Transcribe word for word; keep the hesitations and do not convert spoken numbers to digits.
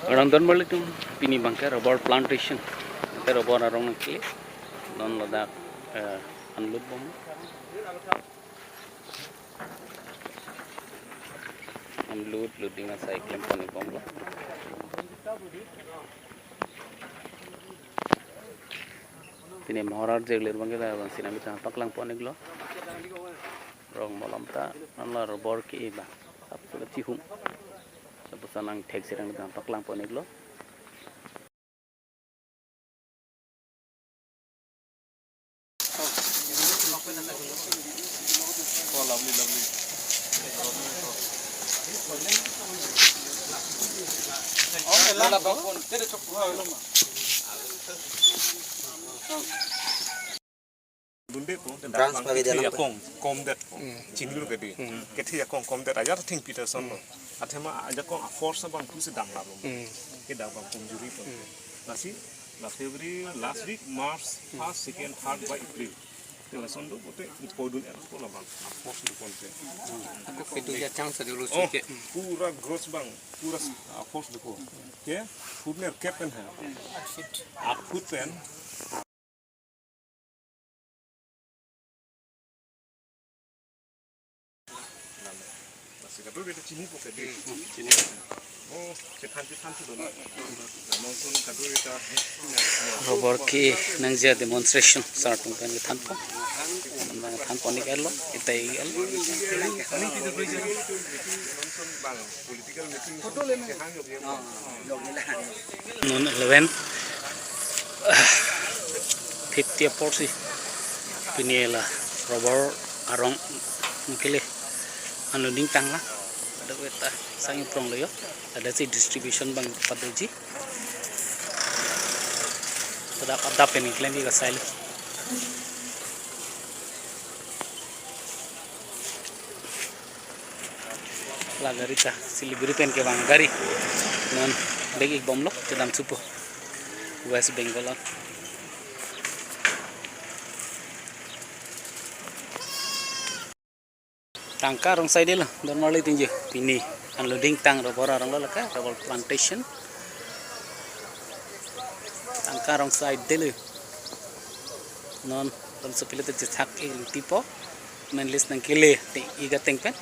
Rang don marlitum, pini abangke rubber plantation. Ante rubber arong nangkele. Non ladak, eh, unload bom. Unload, loading asai klem pon-ik bomlo. Pini mohor arjek lir abangke labangsi nangtum paklang pon-iklo. Rong malom ta, non la rubber ke-e abang. Apso la chihum. Lapuson nangthek si nangtum paklang pon-iklo. Dunde ko, Branch dak pagi kethe jalan jakong komdet ko. Hmm. Chinilo kedi. Hmm. Kethe jakong komdet ajar thing Peterson lo. Hmm. Athema ajakong a-force abang pusi dang lalo. Hmm. Ke dak abang komjuri ko. Hmm. Lasi, la February last week, March first, second, third ba April. Te lason do pote upodun er ko labang a-force do konte. Ako kedo ya chance dulu. Oh, suke. Pura gross abang, pura a-force do ko. Ke, foot ner kep pen ha. Aphut pen. Lasi kadokave ta chinipo kedi. Hmm, chini. Oh, chethan chethan si dona. Nonson kadokave ta. Rubber ke nangji a-demonstration sartung pen kethanpo. Nangthan pon-ik-etlo, itai-ik-etlo. Nonson bang political meeting. Non eleven fifty apor si pini la rubber arong nangkele unloading tanglo. Ada beta sang iprong lo yo. Ada si distribution abang padoji. Pada ada pen klem-ik asai lo. La gari ta Siliguri pen kevang gari. Non bag-ik bomlo, kedam supo. West Bengal an. Tangka arong side lo, don marli tingje. Pini unloading tang rubber arong lo lake, rubber plantation. Tangka arong side lo. Non, don sepele te chethak-ik tipo. Main list nangkele, te-ik ateng pen.